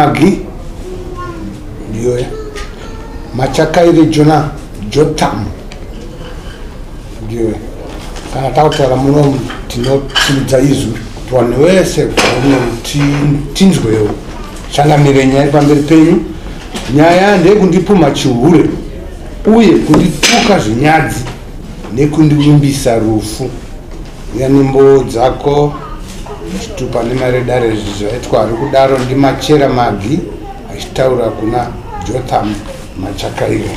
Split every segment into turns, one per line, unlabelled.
Magi ndiyoya Machakaire Jona Jotam ndiyoya. Kana takutaura muno tinosimudza izwi kuti vanhu vese tinzwewo. Changamire, nyaya iri pamberi penyu, nyaya ndeyekundipumha chihure uye kundituka zvinyadzi nekundivimbisa rufu. Uya nembowo dzako, chitupa nemari dare. Izvi zvaitwa ari kudaro ndiMachera Magi achitaura kuna Jotham Machakaire.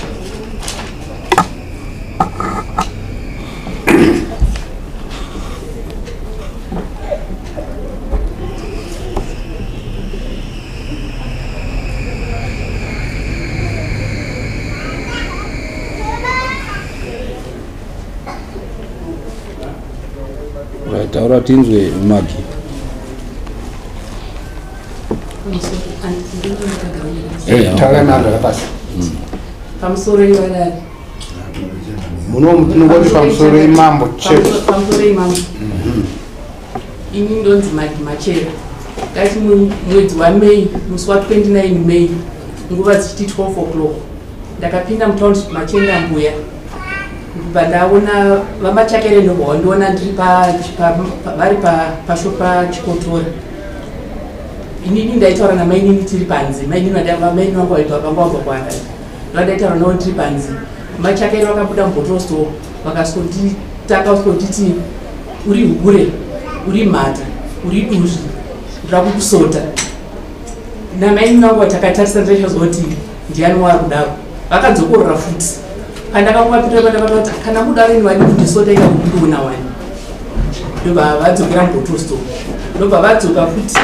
Taura tinzwe, Magi.
Taura nagara pasi.
Pamusoro ivadari.
Muno tinongoti pamusoro imambo chete.
Pamusoro imambo. Ini ndonzi Magi Machera. Ndati mwedzi waMay, musi wa29 May, nguva dzichiti 12 o'clock, ndakapinda mutownship Machenda mbuya, ndobva ndaona VaMachakere, ndobva wandiona ndiri vari pashop pachikotora. Inini ndaitaura namainini tiri panze. Mainini vangu vanga vabva kuHarare, ndovaitaura navo tiri panze. Machakaire vakabuda mubottle store, vakasvikonditaka kusvikonditi, "Uri hure, uri mhata, uri duzvi, ndoda kukusota." Namainini vangu takatarisa, ndachazoti ndiani wari kudaro. Vakadzokorora futi. Pandakanguvapindura, pandakata kuti, "Kana mudaro ini wani kundisota ika kundiona wani?" Ndobva vadzokera mubottle store, ndobva vadzoka futi.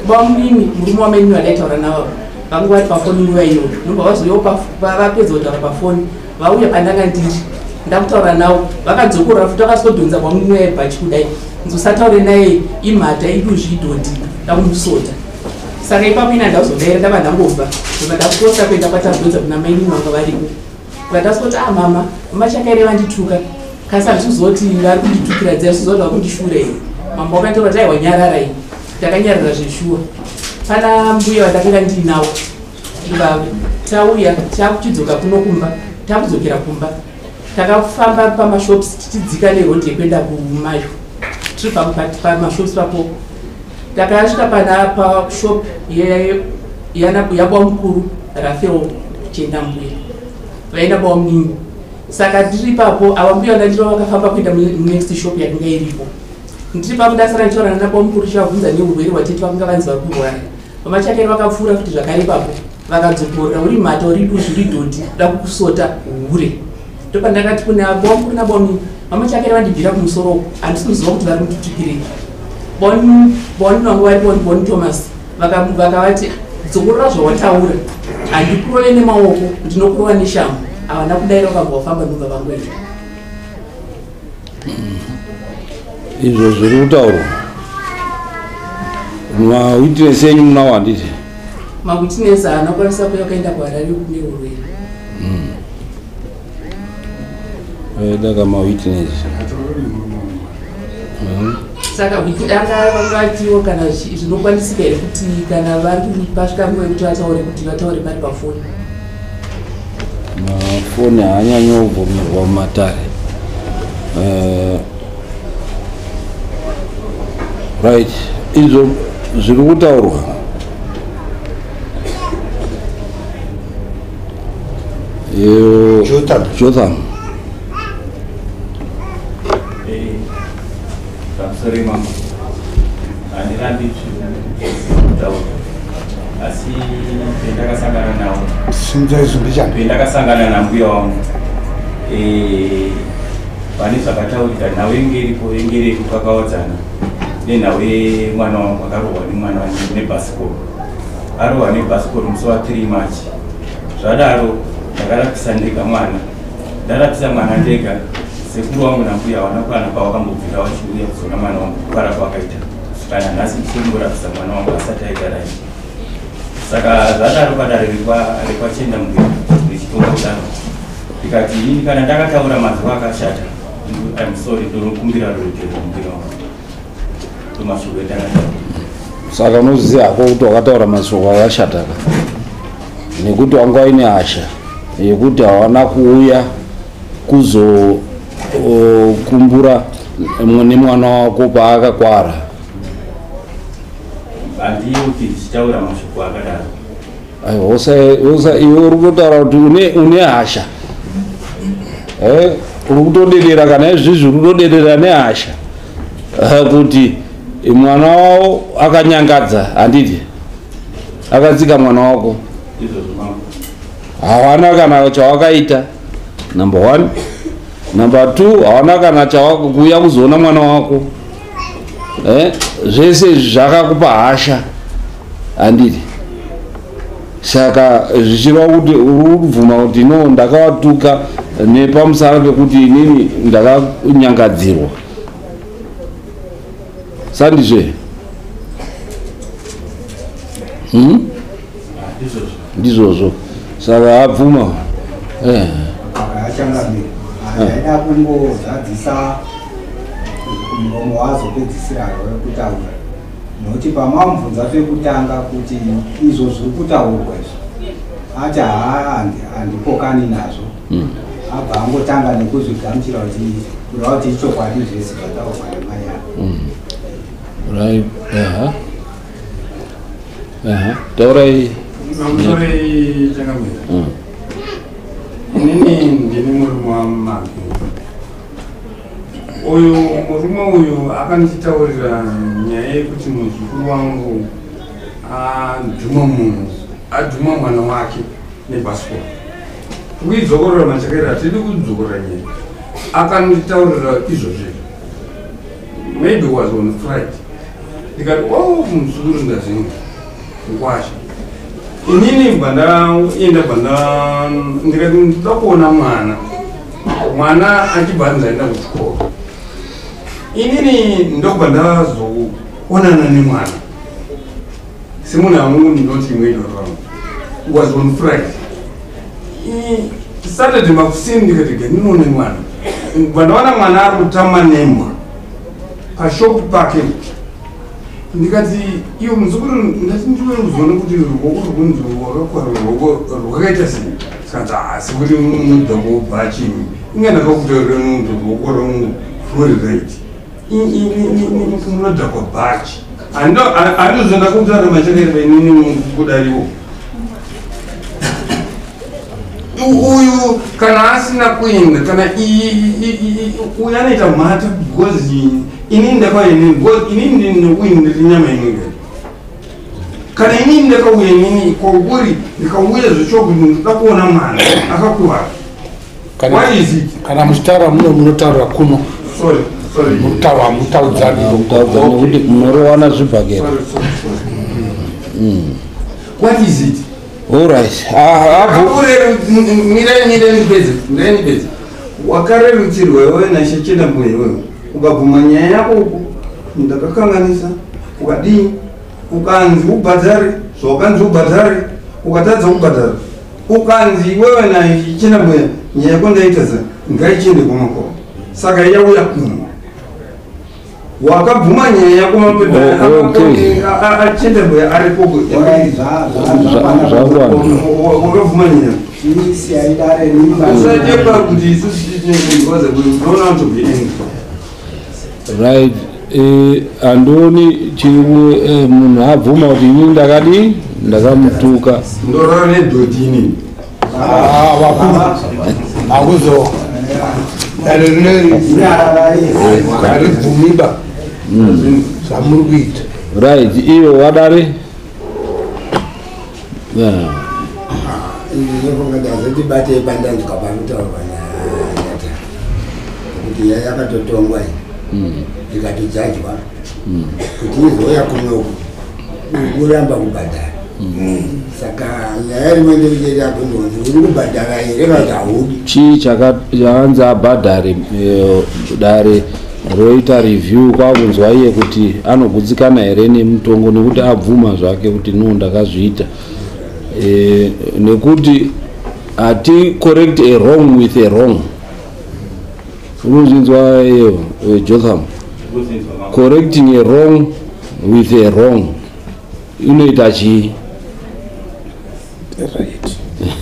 Bamunini, murume wamainini vandaitaura navo, vanga vari pafoni nguva iyoyo, ndobva vazouyawo. Vapedza kutaura pafoni, vauya pandanga ndiri, ndakutaura navo, vakadzokorora futi. Vakasodhonza bamunini waibhachi kudai, "Nzosataure naye, imhata, iduzvi, idhodhi, ndakumusota." Saka ipapo ina ndazodaira, ndava ndangobva, ndobva ndaposa kuenda kwatabvunza kuna mainini vanga variko. Vandasoti, "Ah mama, Machakaire vandituka, kasi handizoti vari kunditukira dzai, sizoti vari kundishura here?" Mambo wakataura kuti, "Aiwa, nyararai." Ndakanyarara zveshuwa. Pana mbuya vandakanga ndiinawo, ndobva tauya, takuchidzoka kuno kumba. Takudzokera kumba, takafamba pamashops tichidzika nerodhi yekuenda kumayo. Tiri pamashops papo, takasvika pana pashop yabamukuru Rafael Chendambuya, vaenda bamunini. Saka ndiri ipapo, ava mbuya vandandiro vakafamba kuenda munext shop yakanga iripo. Ndiri papo, ndasara ndichitaura nabamukuru, chivabvunza neurwere hwatete vakanga vanzi vari kurwara. VaMachakaire vakapfuura futi zvakare ipapo, vakadzokorora, "Uri mhata, uri duzvi, uri dhodhi, da kukusota, hure." Ndopandakati kuna bamukuru nabamunini, "VaMachakaire vandibvira kumusoro, handisi kuziva kuti vari kutitukirei." Boni vangu vari boni Thomas vakavati, "Dzokorora zvawataura, handikurove nemaoko, ndinokurova neshamhu." Havana kudaira, vakabva vafamba, ndobva vangoenda.
Izvo zviri kutaurwa, mawitness enyu munawo, handiti?
Mawitness haana kukwanisa kuuya, kuenda kuHarare kune urwere.
Daka mawitness.
Saka anga vangatiwo kana zvinokwanisika here kuti kana vari pasvika nguva yekuti vataure, kuti vataure pari pafoni?
Mafoni haanyanyobvumirwa mumatare. Right, izvo zviri kutaurwa,
Jotham.
Jotham.
Pamusoro imambo, handirambi kutaura, asi pendakasangana navo,
Simudza izwi mbichana.
pendakasangana nambuya wangu, pane zvakataurika. Nhau yenge iripo yenge iri yekukakawadzana nenhau yemwana wangu akarohwa nemwana wangu nebhasikoro, arohwa nebhasikoro musi wa3 March. Zvadaro ndakarapisa ndega mwana. Ndarapisa mwana ndega, sekuru wangu nambuya havana kwana pavakambobvira vachiuya kuzoona mwana wangu kukara kwakaita. Kusvika nanhasi ndichingorapisa mwana wangu asati aita rai. Saka zvadaro, padare rekwachenda mbuya richitonga kudaro, ndikati inini kana ndakataura mazuva akashata, I'm sorry, ndinokumbira ruregerero mbuya wangu. Ndomashoko endakataura.
Saka unoziva hako kuti wakataura mashoko akashata ka, nekuti wanga waine hasha yekuti hawana kuuya kuzokumbura nemwana wako paakakwara.
Handiyeuki ndichitaura mashoko akadaro.
Aiwa, iwe uri kutotaura kuti une hasha, uri kutodedera kana izvizvi, uri kutodedera nehasha kuti mwana wavo akanyangadza, handiti? Akatsika mwana wako.
Izvozvo, mambo.
Hawana kana chawakaita, number one. Number two, hawana kana kuuya kuzoona mwana wako. Zvese izvi zvakakupa hasha, handiti? Saka zvichireva kuti uri kubvuma kuti no, ndakavatuka nepamusana pekuti inini ndakanyangadzirwa, sandizve?
Izvozvo.
Ndizvozvo, saka abvuma.
Achangamira, ndaida kungozadzisa muromo wazopedzisira wekutaura, nokuti pamamubvunza pekutanga kuti izvo zviri kutaurwa izvi, ati haa, handipokani nazvo. Abva angotanga nekuzvigamuchira kuti kureva kuti ichokwadi zvese zvataurwa nemai ava.
Right, aha aha, taurai.
Pamusoroi, changamira. Inini ndini murume waMagi uyu. Murume uyu akanditaurira nyaya yekuti muzukuru wangu adhuma munhu, adhuma mwana wake nebhasikoro. Kuidzokorora machakaira, hatidi kudzokorora nyaya. Akanditaurira izvozvo, maybe was on Friday. Ndikati, "O muzukuru, ndazinga ngwasha." Inini bva ndaenda, bva ndikati ndinoda kuona mwana. Mwana achibva nzaenda kuchikoro. Inini ndobva ndazoonana nemwana semunhu angu, ndinoti imwe idoro was on Friday. Saturday makuseni ndikati gandinoone mwana. Bva ndaona mwana ari kutamba nembwa pashopu pake. Ndikati, "Iwe muzukuru, ndati ndiwe kuzoona kuti ruoko rwekunzi rwakakwara, ruoko rwakaita sei?" Sikanzi, "Asi kuti mudhako bhachi inge ndakakutaurira kuti ruoko rwangu rwuri right, munodhakwa bhachi." Handizo ndakutaura machakaira inini kudariwo. Uyu kana asina kuenda, kana uyu anoita mhata, because inini ndakauya inini, because inini ndinouyu ndiri nyama imwe. Kana inini ndakauya inini kwauri, ndikauya zvechokuti ndinoda kuona mwana akakuvara. Why is it?
Kana muchitaura muno, munotaura kuno.
Sorry, sorry.
Mutaura, mutaudzani.
Mutaudzani, nekuti munorowana zvibhakera.
Sorry, sorry, sorry. What is it?
Allright.
Mirai, mirai ndipedze, mirai ndipedze. Wakarerutsirwa iwewe naShechena mbuya iwewe, ukabvuma nyaya yako uku, ndakakanganisa, ukadii, ukanzi ubhadhare zvawakanzi ubhadhare, ukatadza kubhadhara, ukanzi iwewe naShechena mbuya, nyaya yako ndaita sa ngaichiende kwamakoro. Saka yauya kuno, wakabvuma nyaya yako, mapepa achenda mbuya aripo.
Zvakwana.
Wakabvuma nyaya.
Siyai dare nimba.
Usachepa kuti isusu because we don't want to be angry.
Right, handioni chiri munhu abvuma kuti inini ndakadii, ndakamutuka.
Ndorora nedhoti inini.
Ah, vakuru, hakuzo dare rineri haribvumiba zvamuri kuita.
Right, iwe wadare. Yeah.
Ndinofunga ndazotibate pandanzwa panotaurwa nanyata kuti nyaya yakatotongwa iyi, ikatijajwa kuti izouya kunoku kuramba kubhadhara. Saka nyaya rimwe ndekucheta kunonzi uri kubhadhara here kana kuti haudi?
Chii chakanzi abhadhare? Dare roita review kwakunzwa iye kuti anogutsikana here nemutongo, nekuti abvuma zvake kuti no, ndakazviita. Nekuti hati correct a wrong with a wrong. Unozvinzwa iyo, Jotham?
Kuzvinzwa, mama.
Correcting a wrong with a wrong. inoita chii?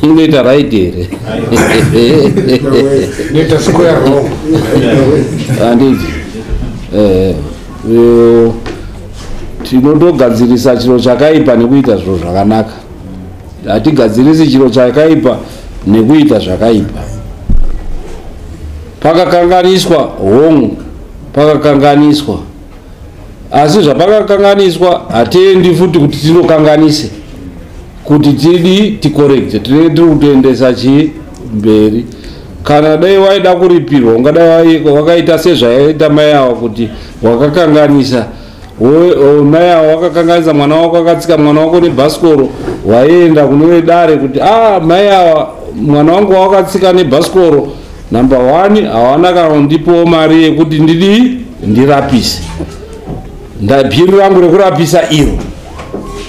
Inoita right here?
Inoita square wrong.
Handiti tinotogadzirisa chiro chakaipa nekuita zviro zvakanaka. Hatigadzirisi chiro chakaipa nekuita zvakaipa. Pakakanganiswa hongu, pakakanganiswa, asi zvapakakanganiswa hatiendi futi kuti tinokanganise, kuti tidi tikorekte, tinenge tiri kutoendesa chii mberi. Kana dai waida kuripirwa, ungadai wakaita sezvaita mai ava kuti wakakanganisa mai ava, wakakanganisa mwana wako, akatsika mwana wako nebhasikoro, waienda kune dare kuti a mai ava, mwana wangu wakatsika nebhasikoro, number 1 hawana kana kundipowo mari yekuti ndidii ndirapise, ndabhiri rangu rekurapisa iro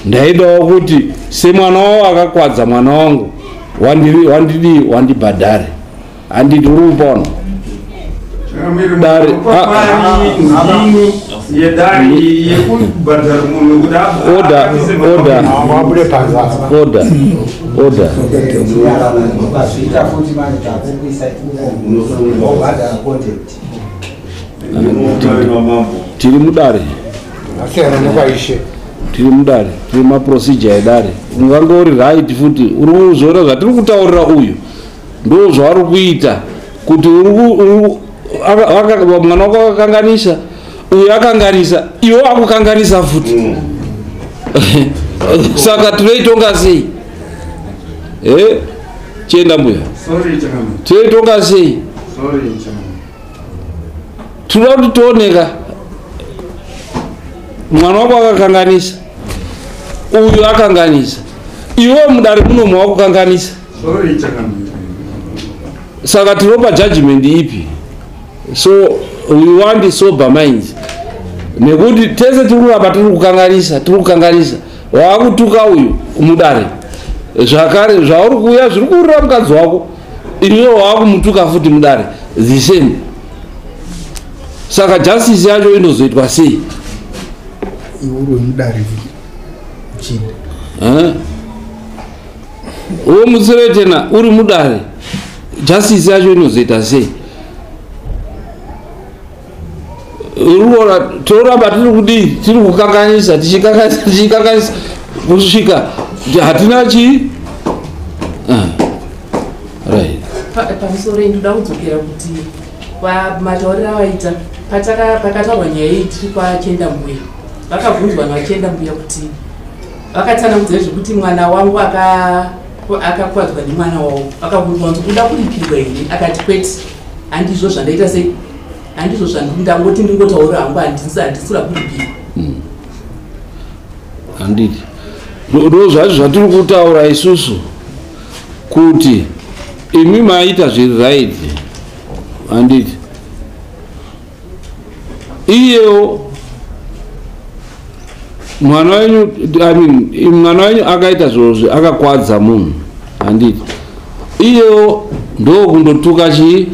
ndaidawo kuti semwana wavo akakwadza mwana wangu wandidii wandibhadhare. Handiti uri kupona dare order order order order.
Ukazviita futi manje takukuisa ubhadhara contempt.
Tiri mudare,
Asiyana nekwaishe.
Tiri mudare, tiri maprocedure edare. Ungange uri right futi, uri kuzoona zvatiri kutaurira uyu ndo zvauri kuita kuti mwana wako akakanganisa, uyu akanganisa, iwe akukanganisa futi. Saka tinoitonga sei? Chienda mbuya, tinoitonga sei? Tinoda kuti tioneka mwana wako akakanganisa, uyu akanganisa, iwe mudare munomu wakukanganisa. Saka tinopa judgment ipi? So we want sober minds, nekuti tese tiri kuramba tiri kukanganisa, tiri kukanganisa. Waakutuka uyu mudare zvakare, zvauri kuuya zviri kuurira mukadzi wako, iwe waakumutuka futi mudare the same. Saka justice yacho inozoitwa sei?
Iwe uri wemudare uchinda.
Uwo mutsiretena uri mudare, justice yacho inozoita sei? Urikuona toramba tiri kudii, tiri kukanganisa, tichikanganisa, tichikanganisa kusvika hatina chii. Right.
Pamusoro, ndoda kudzokera kuti matauriro avaita pakataurwa nyaya iyi tiri kwaChenda Mbuya, vakabvunzwa naChenda Mbuya kuti vakatsanangudza zvekuti mwana wangu akakwadzwa nemwana wavo. Vakabvunzwa kunzi kuda kuripirwa here, akati kwete, handizvo zvandaita sei, handizvo zvandangoti ndingotaura hangu, handisira kuripirwa.
Handiti ndo zvacho zvatiri kutaura isusu kuti imi maita zviri right, handiti? Iyewo mwana wenyu, I mean, mwana wenyu akaita zvirozvi, akakwadza munhu, handiti? Iyewo ndokundotuka chii,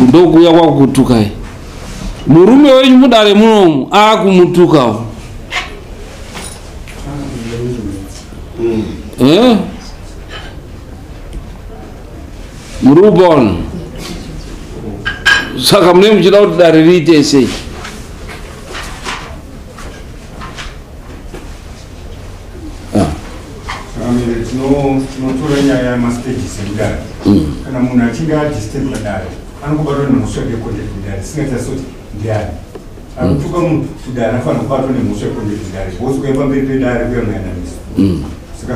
ndokuuya kwakutukai murume wenyu mudare munomu, akumutukawo. Muri kupona? Saka mune muchida kuti dare riite sei?
Tinotora nyaya yemastages emudare. Kana munhu achinge adisturba dare, anokubatwa nemhosva yecontempt mudare. Singatarisi kuti ndiani akutuka munhu kudare, anofanira kubatwa nemhosva yecontempt mudare, because kuya pamberi pedare kuya muyananiso. Saka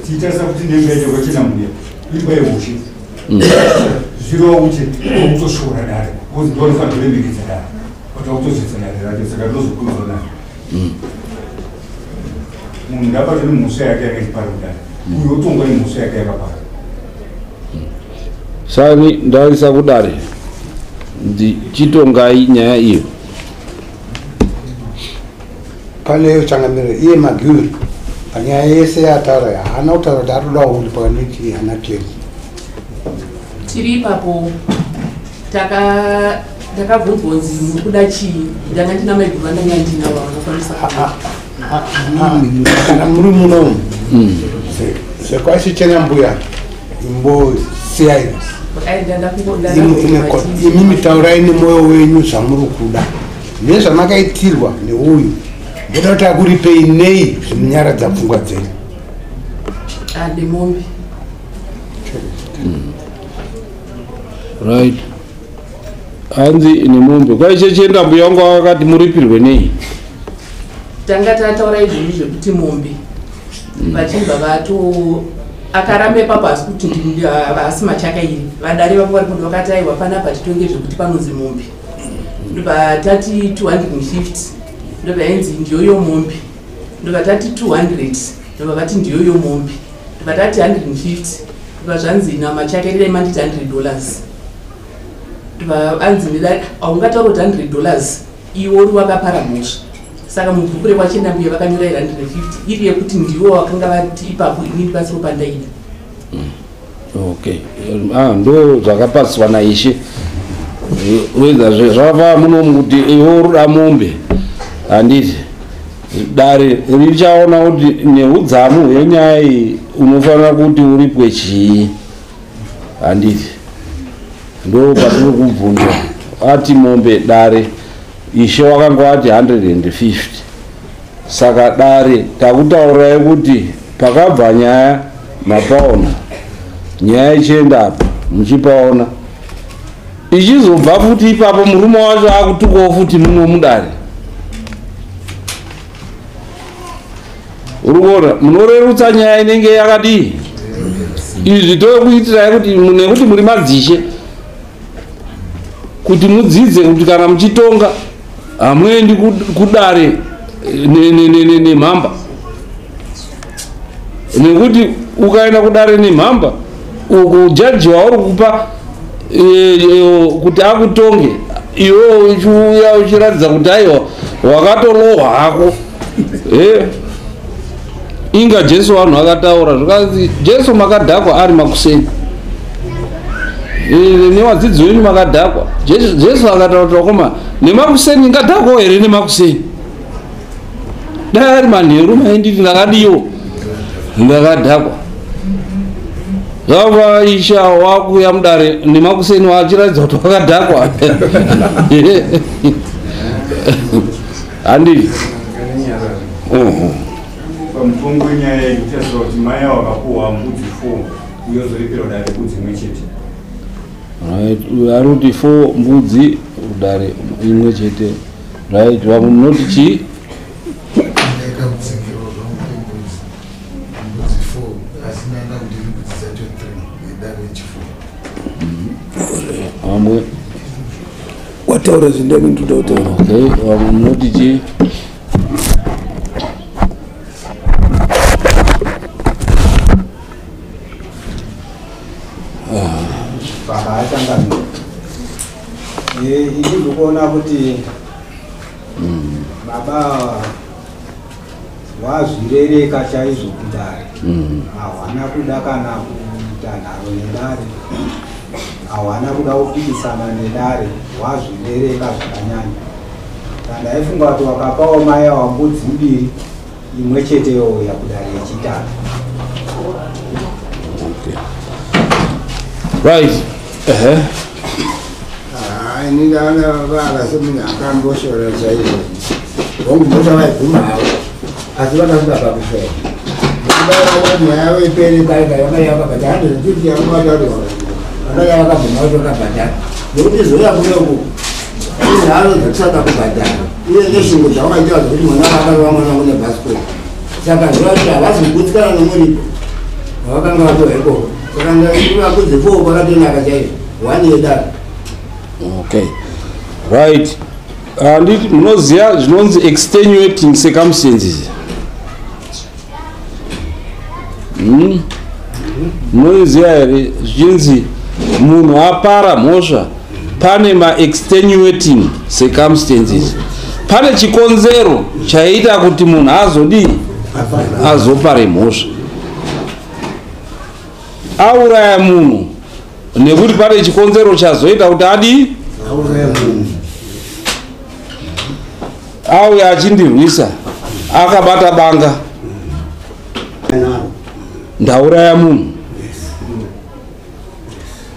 tichitarisa kuti nemba yacho kwachena muya imba yeushe, zvireva kuti wakutoshora dare, because ndo vanofanira kuremekedza dare, but wakutozvidza dare racho. Saka rinozokurudzwa nani? Munhu ngabatwe nemhosva yake yakaipara kudare, uyo otongwa nemhosva yake yakapara.
Sani ndaisa kudare, ndichitongai nyaya iyo.
Pane changamiro, iye Magiuri panyaya yese yataura haana kutaura kuti atodawo kuti pakanoti hana claim.
Tiri ipapo takabvunzwa kunzi muri kuda chii. Ndanga ndina maiguru vandanga ndinavo vanokwanisa.
Kana muri munomu sekwashichena mbuya imbosiyai imimi taurai nemwoyo wenyu zvamuri kuda nezvamakaitirwa neuyu ndoda kuti akuripei nei zvinonyaradza pfungwa dzenyu.
Nemombe.
Right. Hanzi nemombe. Kwaichechienda mbuya wangu akati muripirwe nei?
Tanga tataura izvozvo zvekuti mombe. Vachibva vato akaramba ipapo asi kuti haasi machakairi. Vadare vako vari kundo vakati aiwa panapa titonge zvekuti panonzi mombe. Ndobva tati 250 ndobva yainzi ndiyoyo mombe. Ndobva tati 200 ndobva vati ndiyoyo mombe. Ndobva tati 150 ndobva zvanzi namachakairi dai manditi $100. Ndobva anzi haungataura kuti $100 iwe uri wakapara mhosva. Saka mubhuku rekwachena mbuya vakanyora 150 iri yekuti ndiwo wakanga vati ipapo inini pasipo pandaida.
Okay. Ndo zvakapaswa naishe. Weza zvava munomu kuti iwe uri mombe. Handiti dare richaona kuti neudzamu hwenyaya iyi unofanira kuti uripwe chii. Handiti ndo patiri kubvunzwa ati mombe dare ishe wakanga wati 150. Saka dare takutaurirai kuti pakabva nyaya mapaona nyaya ichienda apa muchipaona ichizobva futi ipapo murume wacho akutukawo futi muno mudare. Uri kuona munorerutsa nyaya inenge yakadii. Izvi tokuitirai kuti nekuti muri madzishe kuti mudzidze kuti kana muchitonga hamuendi kudare nemhamba. Nekuti ukaenda kudare nemhamba uku jaji wauri kupa kuti akutonge iwe uchiuya uchiratidza kuti aiwa wakatorohwa hako. Inga Jesu vanhu akataura zvikanzi Jesu makadhakwa ari makuseni newadzidzi wenyu makadhakwa. Jesu akataura kuti wakoma nemakuseni ngadhakwawo here nemakuseni? Dai ari manheru mainditi ndakadiwo ndakadhakwa. Zvava isha wakuya mudare nemakuseni wachiratidza kuti wakadhakwa. Handiti
pamutongo wenyaya iyi kuchaziva kuti mai wakapuhwa mbudzi 4 uyozoripira dare mbudzi imwe chete.
Right, ari kuti 4 mbudzi dare imwe chete. Right, vamwe munoti chii?
Ndakatsigirwa zvangu mbudzi 4 asi ndaenda kuti mbudzi dzacho 3 nedare yechi4.
Vamwe
wataura zvindani ndoda kutaura.
Okay, vamwe munoti chii?
Baba achangamira. Ini ndikuona kuti baba wazvirereka chaizvo kudare. Hawana kuda kana kuita nharo nedare, hawana kuda kupikisana nedare, wazvirereka zvakanyanya. Ndaifunga kuti wakapawo mai awa mbudzi mbiri imwe chete youya kudare yechitatu.
Okay. Right.
Ini ndaona baba semunhu akamboshora chaizvo. Hongu mhosva vaibvuma havo asi vakasvika pakushora. Nekuti nyaya ipere kare kare vakaiya vakabhadhara 150 yavakataurwa vakaiya vakabvuma kuti vakabhadhara. Nekuti zoya kune uku inharo dzekusada kubhadhara uye neshungu dzavakaita dzekuti mwana vakarova mwana wangu nebhasikoro. Saka zvoreva kuti havazi kugutsikana nemuripo wavakanga vapiwa ikoko. Saka ndakudzi 4 kwakatonaka chaizvo 1 yedare.
Okay. Right. Handiti munoziva zvinonzi extenuating circumstances. Munoziva here zvichinzi munhu apara mhosva pane ma-extenuating circumstances. Pane chikonzero chaita kuti munhu azodii azopare mhosva. Auraya munhu nekuti pane chikonzero chazoita kuti adii auya achindirwisa Akabata banga, ndauraya munhu.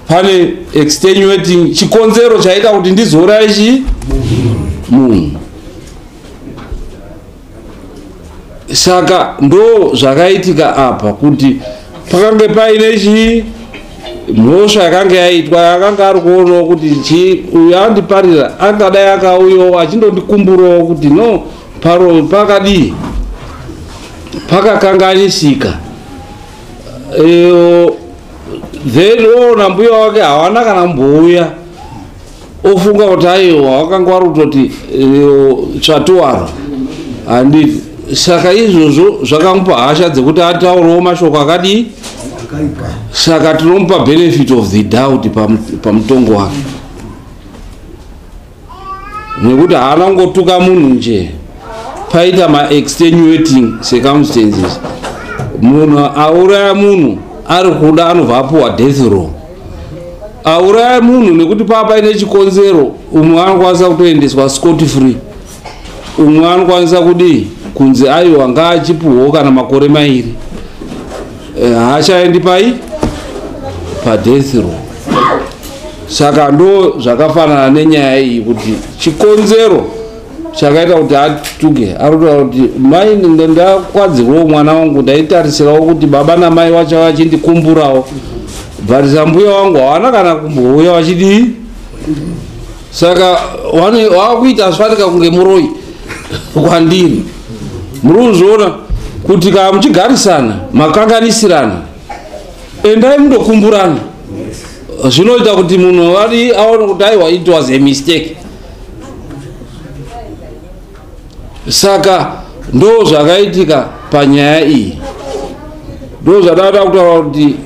Pane extenuating chikonzero chaita kuti ndizouraye chi munhu. Saka ndo zvakaitika apa, kuti pakange paine chi mhosva yakanga yaitwa, yakanga ari kuonawo kuti chi uyu andiparira, angadai akauyawo achindondikumburawo kuti no, paro pakadii, pakakanganisika. Then oona mbuya wake hawana kana mbouya, ofunga kuti aiwa wakanga wari kutoti tsvatuwaro, handiti? Saka izvozvo zvakamupa hasha dzekuti ataurewo mashoko akadii. Saka tinomupa benefit of the doubt pamutongo wake, nekuti haana kungotuka munhu nje, paita maextenuating circumstances. Munhu auraya munhu ari kuda anobva apuwa death row. Auraya munhu nekuti paa paine chikonzero, umwe anokwanisa kutoendeswa scot free, umwe anokwanisa kudii, kunzi aiwa ngaachipuhwawo kana makore 2, haachaendi pai padeath row. Saka ndo zvakafanana nenyaya iyi, kuti chikonzero chakaita kuti atuke, ari kutaura kuti mai, ndakwadzirwawo mwana wangu, ndaitarisirawo kuti baba namai vacho vachindikumburawo, but sambuya wangu hawana kana kumbouya vachidii. Saka wakuita zvifanika kunge muroi kwandiri. Muri kuzviona kuti kana muchigarisana makanganisirana, endai mundokumburana, zvinoita kuti munhu vari aone kuti aiwa, it was a mistake. Saka ndo zvakaitika panyaya iyi. Ndo zvadada kutaura kuti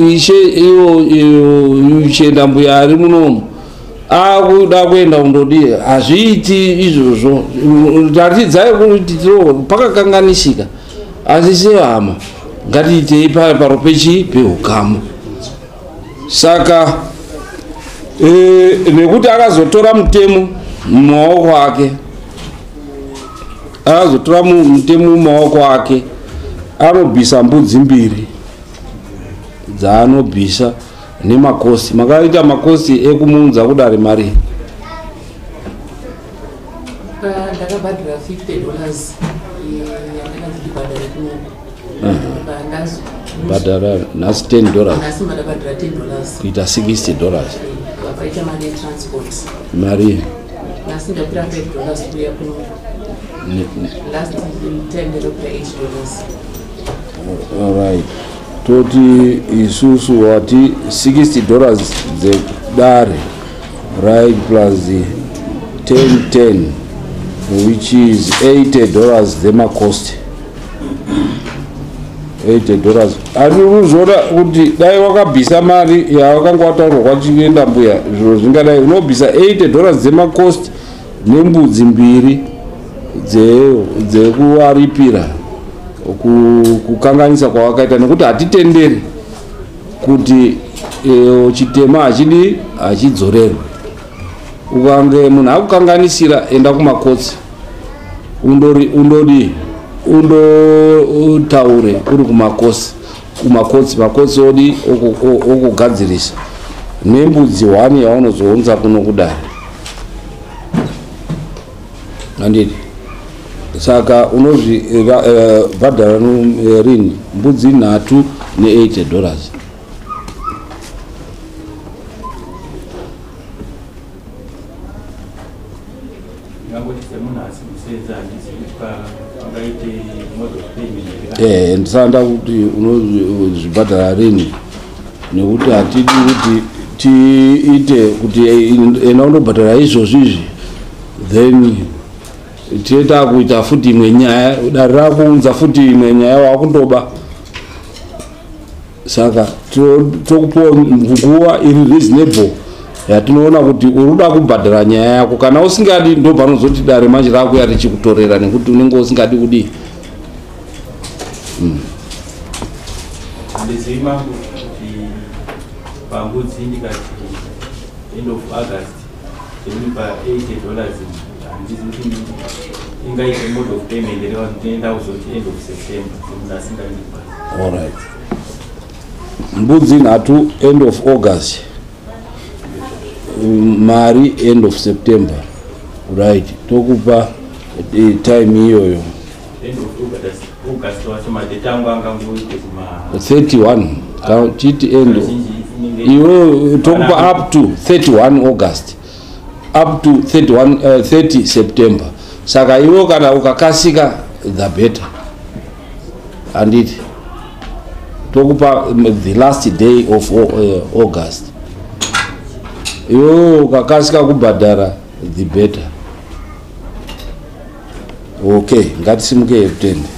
ishe iwo uchenda mbuya ari munomu akuda kuenda kundodii, hazviiti izvozvo. Tatidzai kuti pakakanganisika, asi sehama ngatiitei paro pechi peukama. Saka nekuti akazotora mutemo mumaoko ake, akazotora mutemo mumaoko ake, anobvisa mbudzi 2 dzaanobvisa nemakosi. Makaita makosi ekumuunza kudare mari?
Ndakabhadhara $50 yandakanzi ndibhadhare kunoku.
Bhadhara nhasi $10,
Nhasi ndakabhadhara $10,
kuita $60.
Vapaita mari yetransport.
Mari?
Nhasi ndakwira $5 kuuya kuno. Last time ndakakwira $8.
Alright, toti isusu wati $60 dzedare, right, plus 10 10, which is $80 dzemacost, $80. Ari kuzviona kuti dai wakabvisa mari yawakanga wataurwa kwachienda mbuya, zviro zvingadai. Unobvisa $80 dzemacost nembudzi 2 dzekuvaripira kukanganisa kwawakaita, nekuti hatitenderi kuti chitema hachidi hachidzorerwe. Ukange munhu akukanganisira, enda kumakotsi, undodi undotaure uri kumakosi, kumakotsi, makotsi odi okugadzirisa, nembudzi 1 yaunozounza kuno kudare, handiti? Saka unozvibhadhara rini mbudzi 3 ne$80?
Ndingangoti semunhu asi kusenza, handizivi kuti pangaite mode of payment here.
Ndisanda kuti unozvibhadhara rini, nekuti hatidi kuti tiite kuti enda undobhadhara izvozvo izvi, then tiye kuita futi imwe nyaya, dare rakuunza futi imwe nyaya wakundoba. Saka tokupiwa nguva iri reasonable yatinoona kuti uri kuda kubhadhara nyaya yako. Kana usingadi, ndo panozoti dare manje rakuya richikutorera, nekuti unenge usingadi kudii.
Handizivi mangu kuti pambudzi ndikati end of August, then pa $80, handizivi kuti Ingaite mode of payment reva ndinoenda kuzoti end of September semunhu asingaendi kubasa.
Allright, mbudzi nhatu end of August, mari end of September. Right, tokupa time iyoyo.
End of August, August wacho madate angu angangoite kuma
31, chiti end
Kazhinji inenge
iwe tokupa up to 31 August, up to 31, 30 September. Saka iwe kana ukakasika, the better, handiti? Tokupa the last day of August. Iwewe ukakasika kubhadhara, the better. Okay, ngatisimuke, tende.